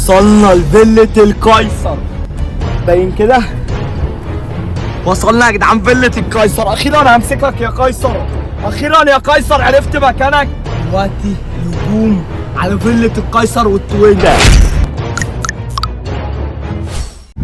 وصلنا لفيلة القيصر، باين كده. وصلنا يا جدعان فيلة القيصر. اخيرا همسكك يا قيصر، اخيرا يا قيصر عرفت مكانك. دلوقتي الهجوم على فيلة القيصر وال twins.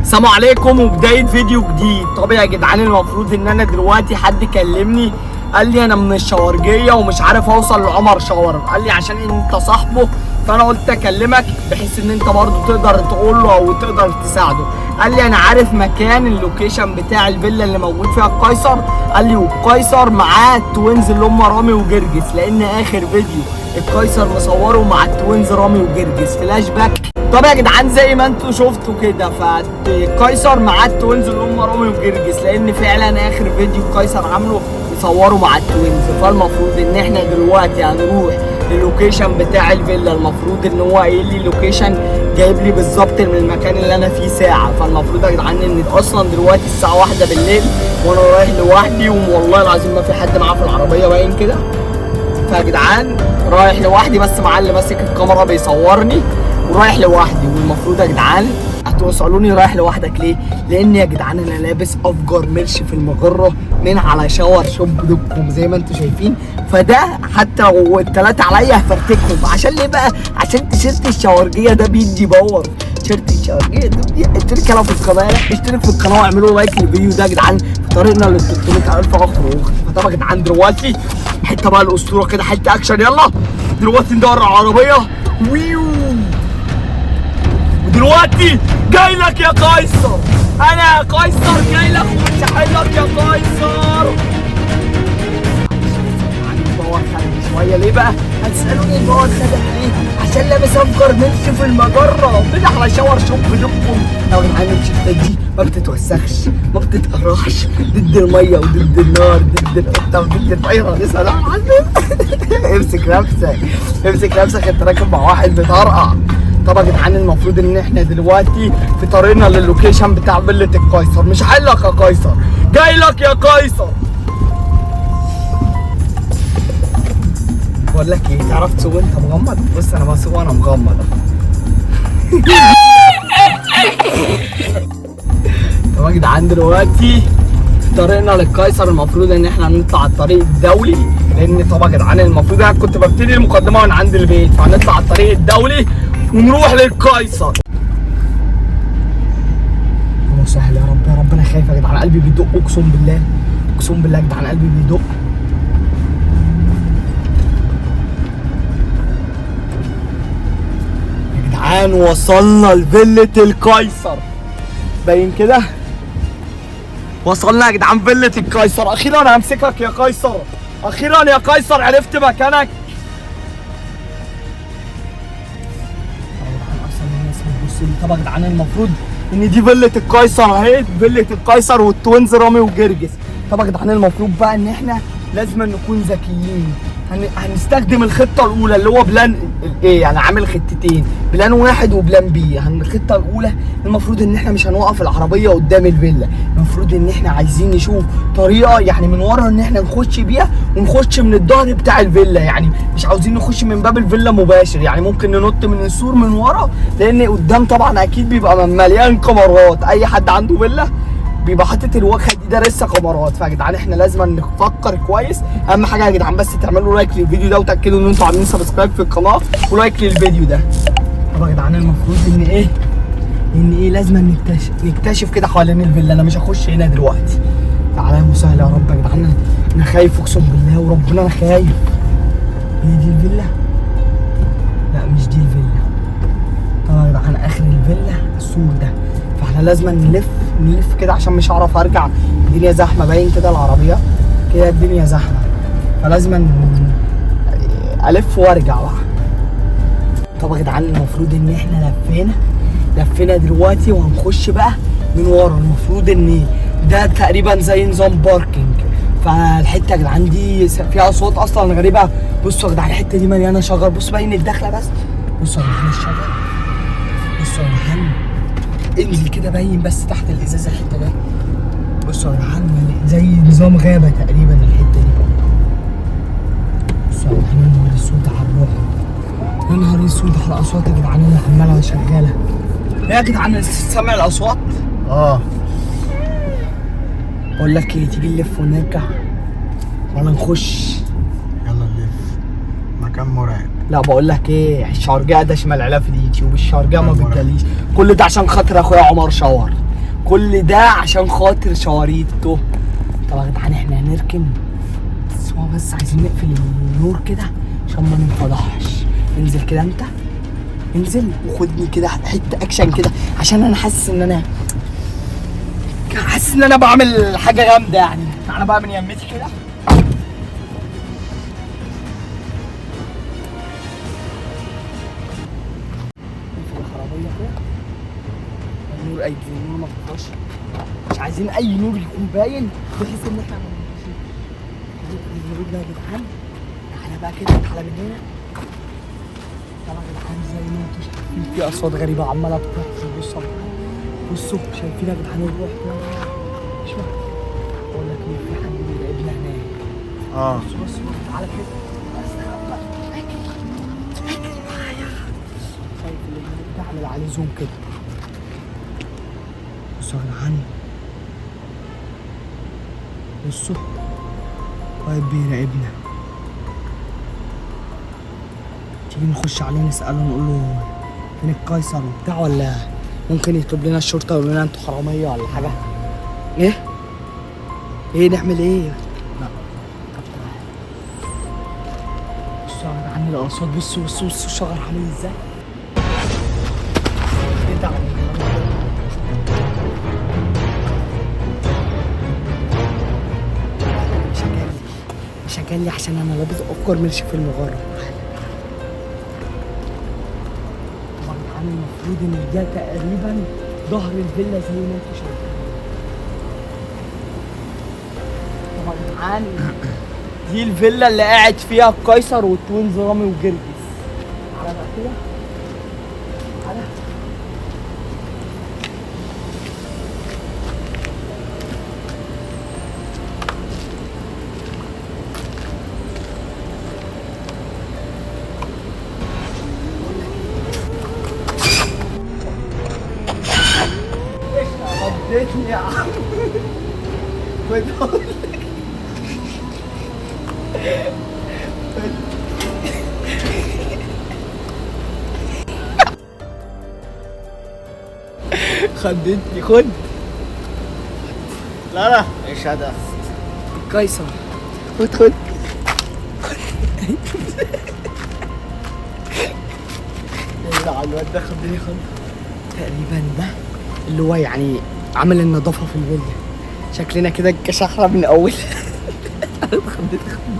السلام عليكم وبداية فيديو جديد. طب يا جدعان المفروض ان انا دلوقتي حد كلمني قال لي انا من الشوارجية ومش عارف اوصل لعمر شاور، قال لي عشان انت صاحبه، فانا قلت اكلمك بحيث ان انت برضو تقدر تقول له او تقدر تساعده. قال لي انا عارف مكان ال location بتاع الفيلا اللي موجود فيها القيصر، قال لي والقيصر معاه ال twins اللي هم رامي وجرجس، لان اخر فيديو القيصر مصوره مع ال twins رامي وجرجس فلاش باك. طب يا جدعان زي ما انتوا شفتوا كده، فالقيصر معاه ال twins اللي هم رامي وجرجس، لان فعلا اخر فيديو القيصر عامله مصوره مع ال twins. فالمفروض ان احنا دلوقتي هنروح لل location بتاع الفيلا. المفروض ان هو قايل لي ال location جايب لي بالظبط من المكان اللي انا فيه ساعة. فالمفروض يا جدعان ان اصلا دلوقتي الساعة 1 بالليل وانا رايح لوحدي، والله العظيم ما في حد معاه في العربية باين كده. فيا جدعان رايح لوحدي، بس مع اللي ماسك الكاميرا بيصورني، ورايح لوحدي. والمفروض يا جدعان هتسألوني رايح لوحدك ليه؟ لان يا جدعان انا لابس افجر merch في المجرة من على شاور shop dot com زي ما انتم شايفين. فده حتى لو التلاتة عليا هفرتكهم. عشان ليه بقى؟ عشان تيشيرت الشاورجيه ده بيدي power. تيشيرت الشاورجيه ده اشترك انا في القناة، اشترك في القناة واعملوا like للفيديو ده يا جدعان في طريقنا لل 300,000 اخ واخت. فطبعا يا جدعان دلوقتي حتة بقى الاسطورة كده، حتة اكشن. يلا دلوقتي ندور على العربية. ويو ودلوقتي جاي لك يا قيصر، انا يا قيصر جاي لك ومش هحلك يا قيصر. ال power خدني شوية. ليه بقى؟ هتسالوني ال power خدك ليه؟ عشان لابس افجر merch في المجرة من على شاور shop dot com. لو يا جدعان التيشيرتات دي ما بتتوسخش، ما بتتقرحش، ضد المية وضد النار، ضد القطة وضد الفيروس. يا سلام امسك نفسك، امسك نفسك، انت راكب مع واحد بيطرقع. طبعا يا جدعان المفروض ان احنا دلوقتي في طريقنا لل location بتاع فيلة القيصر. مش هحلك يا قيصر، جاي لك يا قيصر. بقول لك ايه، تعرف تسوق انت مغمض؟ بص انا بسوق وانا مغمض. طب يا جدعان دلوقتي في طريقنا للقيصر. المفروض ان احنا هنطلع على الطريق الدولي، لان طبعا يا جدعان المفروض انا كنت ببتدي المقدمة من عند البيت، فهنطلع على الطريق الدولي ونروح للقيصر. اللهم سهل يا رب يا رب. انا خايف يا جدعان، قلبي بيدق، اقسم بالله اقسم بالله يا جدعان قلبي بيدق. يا جدعان وصلنا لفيلة القيصر، باين كده. وصلنا يا جدعان فيلة القيصر. اخيرا همسكك يا قيصر، اخيرا يا قيصر عرفت مكانك. طب يا جدعان المفروض ان دي فيلة القيصر اهي، فيلة القيصر وال twins رامي وجرجس. طب يا جدعان المفروض بقى ان احنا لازم نكون ذكيين، هنستخدم الخطة الأولى اللي هو plan ايه، يعني عامل خطتين، plan واحد و plan B. الخطة الأولى المفروض ان احنا مش هنوقف العربية قدام الفيلا، المفروض ان احنا عايزين نشوف طريقة يعني من ورا ان احنا نخش بيها، ونخش من الظهر بتاع الفيلا، يعني مش عاوزين نخش من باب الفيلا مباشر، يعني ممكن ننط من السور من ورا، لان قدام طبعا اكيد بيبقى مليان كاميرات. اي حد عنده فيلا بيبقى حاطط الواجهة دي ده لسه كاميرات. فيا جدعان احنا لازم نفكر كويس. اهم حاجة يا جدعان بس تعملوا like للفيديو ده، وتاكدوا ان انتوا عاملين subscribe في القناة و like للفيديو ده. طب يا جدعان المفروض ان ايه، ان ايه لازم نكتشف كده حوالين الفيلا. انا مش هخش هنا دلوقتي. تعالى يا مسهل يا رب. يا جدعان انا خايف اقسم بالله وربنا انا خايف. هي دي الفيلا؟ لا مش دي الفيلا. طب يا جدعان اخر الفيلا السور ده، فاحنا لازم نلف نلف كده عشان مش هعرف ارجع. الدنيا زحمة باين كده، العربية كده الدنيا زحمة، فلازم الف وارجع بقى. طب يا جدعان المفروض ان احنا لفينا دلوقتي وهنخش بقى من ورا. المفروض ان ده تقريبا زي نظام parking، فالحته يا جدعان دي فيها اصوات اصلا غريبة. بصوا يا جدعان الحتة دي مليانة شجر، بصوا باين الدخلة بس. بصوا يا جدعان الشجر، بصوا يا جدعان انزل كده باين بس تحت الازازه الحتة دي. بصوا يا جدعان زي نظام غابه تقريبا الحتة دي. بصوا يا جدعان النهار الاسود على الرعب. يا نهار اسود على الاصوات يا جدعان اللي عماله شغالة. يا جدعان سامع الاصوات؟ اه. بقول لك ايه، تيجي نلف ونرجع ولا نخش؟ يلا نلف، مكان مرعب. لا بقول لك ايه، الشرجيه ده شمال علاء في اليوتيوب، الشرجيه ما بتجليش. كل ده عشان خاطر اخويا عمر شاور، كل ده عشان خاطر شواريته. طب يا جدعان احنا هنركن، بس هو بس عايزين نقفل النور كده عشان ما ننفضحش. انزل كده انت، انزل وخدني كده حتة اكشن كده، عشان انا حاسس ان انا بعمل حاجة جامدة يعني. تعالى بقى من يمتي كده. العربية كده النور، اي النور ما طفاش، مش عايزين اي نور يكون باين بحيث ان احنا ما نمشيش. النور ده يا جدعان. تعالى بقى كده، تعالى من هنا. تعالى يا جدعان، زي ما انتوا شايفين في اصوات غريبة عماله بتحصل. بصوا بصوا، شايفين يا جدعان الروح ده؟ شوف، بقول لك ايه، في حد بيراقبنا هناك. بص بص بص، تعالى كده، استخبى، اجري اجري معايا. شايف اللي هناك ده؟ اعمل عليه زوم كده. بصوا يا جدعان، بصوا، واقف بيراقبنا. تيجي نخش عليه نسأله نقول له فين القيصر وبتاع، ولا ممكن يطلب لنا الشرطة ويقول لنا انتوا حرامية ولا حاجة؟ ايه؟ ايه نعمل ايه؟ لا طب تعالى. بصوا يا جدعان الأصوات، بصوا بصوا بصوا الشجر عامل ازاي؟ ايه ده؟ مش هجلي، مش هجلي عشان انا لابس افكار مش في المغارة. طبعا المفروض ان ده تقريبا ظهر الفيلا زي ما انتوا شايفين. طبعا جدعان دي الفيلا اللي قاعد فيها القيصر وال twins رامي وجرجس. تعالى بقى كده، تعالى. خضتني يا عم. كنت خضتني. خد. لا لا، ايش هذا؟ القيصر. خد خد. لا الواد ده خضني خد. تقريبا ده اللي هو يعني عمل النظافة في الفيلا. شكلنا كده كشحرة من أول. خضيت خض.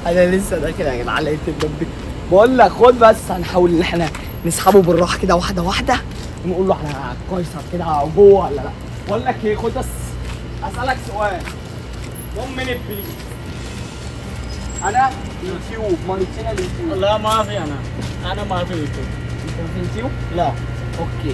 أنا لسه داخل يا جدعان لقيت الباب. بقول لك خد بس، هنحاول إن إحنا نسحبه بالراحة كده واحدة واحدة، ونقول له على قيصر كده جوه ولا لأ. بقول لك إيه، خد بس أسألك سؤال. 1 minute please. أنا يوتيوب، my channel يوتيوب. لا ما في، أنا ما في يوتيوب. أنت في يوتيوب؟ لا. okay.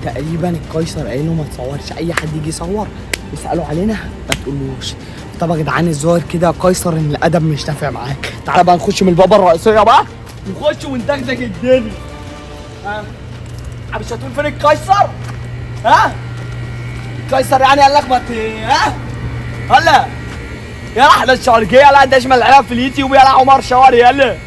تقريبا القيصر قايل له ما تصورش، اي حد يجي يصور يسالوا علينا ما تقولوش. طب يا جدعان الظاهر كده قيصر ان الادب مش نافع معاك. تعالى بقى نخش من البابا الرئيسية بقى، نخش وندغدغ الدنيا. ها مش هتقول فين القيصر؟ ها؟ القيصر يعني قال لك ما ت... ها؟ هلا يا احلى الشرقية، لا ده اشمل العراق في اليوتيوب، يا عمر شواري. يلا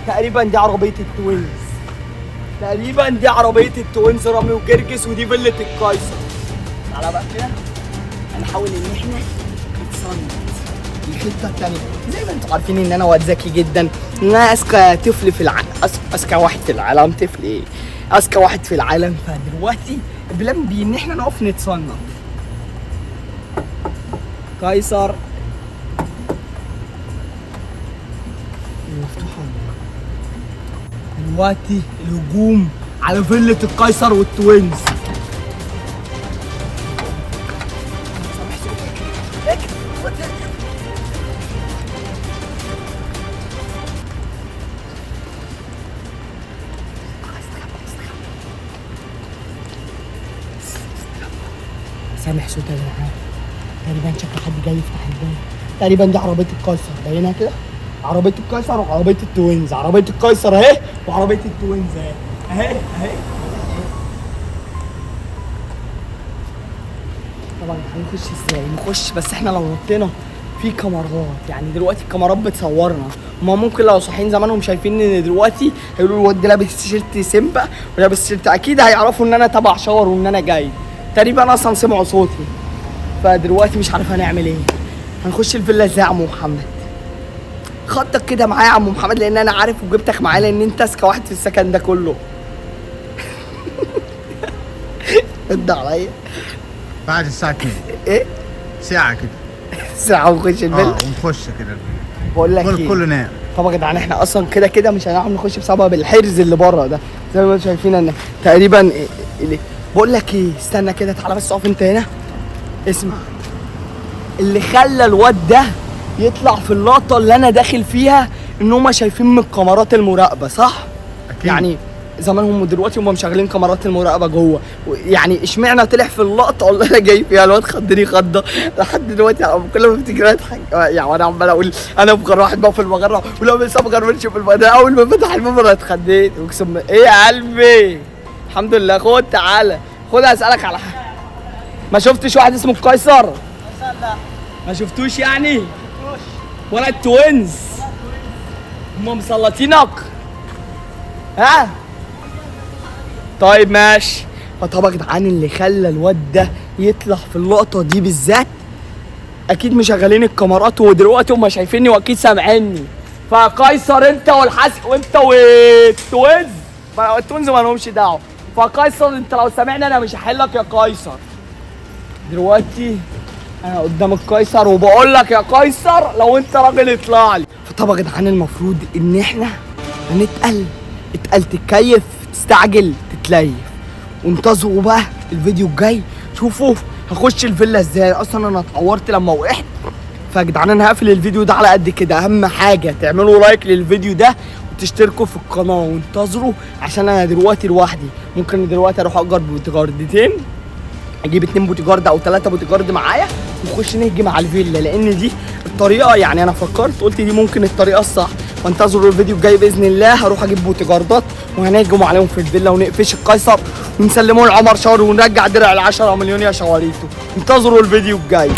تقريبا دي عربية ال twins، تقريبا دي عربية ال twins رامي وجرجس، ودي فيلة القيصر. تعالى بقى كده هنحاول ان احنا نتصنت الخطة التانية. زي ما انتوا عارفين ان انا واد ذكي جدا، ان انا اذكى طفل في العالم، اذكى واحد في العالم، طفل ايه؟ اذكى واحد في العالم. فدلوقتي plan B ان احنا نقف نتصنت. قيصر مفتوحة دلوقتي، الهجوم على فيلة القيصر وال twins. سامع صوت يا جدعان، تقريبا شكل حد جاي يفتح الباب. تقريبا دي عربية القيصر، باينها كده، عربية القيصر وعربية ال twins. عربية القيصر اهي وعربية ال twins اهي اهي اهي. طبعا هنخش ازاي؟ نخش بس احنا لو نطينا في كاميرات، يعني دلوقتي الكاميرات بتصورنا، ما ممكن لو صاحيين زمانهم شايفين ان دلوقتي هيقولوا الواد ده لابس تيشيرت سيمبا ولابس تيشيرت، اكيد هيعرفوا ان انا تبع شاور وان انا جاي. تقريبا اصلا سمعوا صوتي. فدلوقتي مش عارف هنعمل ايه. هنخش الفيلا ازاي يا عم محمد؟ خطك كده معايا يا عم محمد، لان انا عارف وجبتك معايا، لان انت اذكى واحد في السكن ده كله. رد عليا. بعد الساعة 2. ايه؟ ساعة كده. ساعة ونخش الفيلا؟ ونخش كده. بقول لك ايه؟ كله نام. طب يا جدعان احنا اصلا كده كده مش هنعرف نخش بسبب الحرز اللي بره ده، زي ما انتم شايفين ان تقريبا إيه. بقول لك ايه، استنى كده، تعالى بس اقف انت هنا. اسمع، اللي خلى الواد ده يطلع في اللقطة اللي انا داخل فيها ان هما شايفين من كاميرات المراقبة، صح؟ أكيد. يعني زمانهم دلوقتي هم مشغلين كاميرات المراقبة جوه، يعني اشمعنى طلع في اللقطة اللي انا جاي فيها؟ الواد خضني خضه لحد دلوقتي، يعني كل ما افتكر اضحك. يعني انا عمال اقول انا افجر واحد بقى في المجرة، ولو بس افجر منشي في المجرة. اول ما فتح الباب انا اتخضيت، اقسم. ايه يا قلبي؟ الحمد لله. خد تعالى، خد اسالك على حاجة. ما شفتش واحد اسمه القيصر؟ لا. ما شفتوش يعني؟ ولا ال twins؟ هم مسلطينك؟ ها؟ طيب ماشي. فطبعا يا جدعان اللي خلى الواد ده يطلع في اللقطة دي بالذات اكيد مشغلين الكاميرات، ودلوقتي هم شايفيني واكيد سامعيني. فقيصر انت والحس وانت وال twins، ال twins ما لهمش دعوه. فقيصر انت لو سامعني انا مش هحلك يا قيصر. دلوقتي انا قدام القيصر وبقول لك يا قيصر لو انت راجل اطلع لي. فطبعا يا جدعان المفروض ان احنا هنتقل، اتقل، تتكيف، تستعجل، تتليف. وانتظروا بقى الفيديو الجاي، شوفوا هخش الفيلا ازاي. اصلا انا اتعورت لما وقعت. فيا جدعان انا هقفل الفيديو ده على قد كده. اهم حاجة تعملوا like للفيديو ده وتشتركوا في القناة، وانتظروا عشان انا دلوقتي لوحدي. ممكن دلوقتي اروح اجر بوتيجاردتين، اجيب 2 بوتيجارد او 3 بوتيجارد معايا ونخش نهجم على الفيلا، لان دي الطريقة. يعني انا فكرت قلت دي ممكن الطريقة الصح. وانتظروا الفيديو الجاي باذن الله، هروح اجيب بوتيجاردات وهنهجم عليهم في الفيلا ونقفش القيصر ونسلموه لعمر شاور ونرجع درع ال10 مليون يا شواريتو. انتظروا الفيديو الجاي.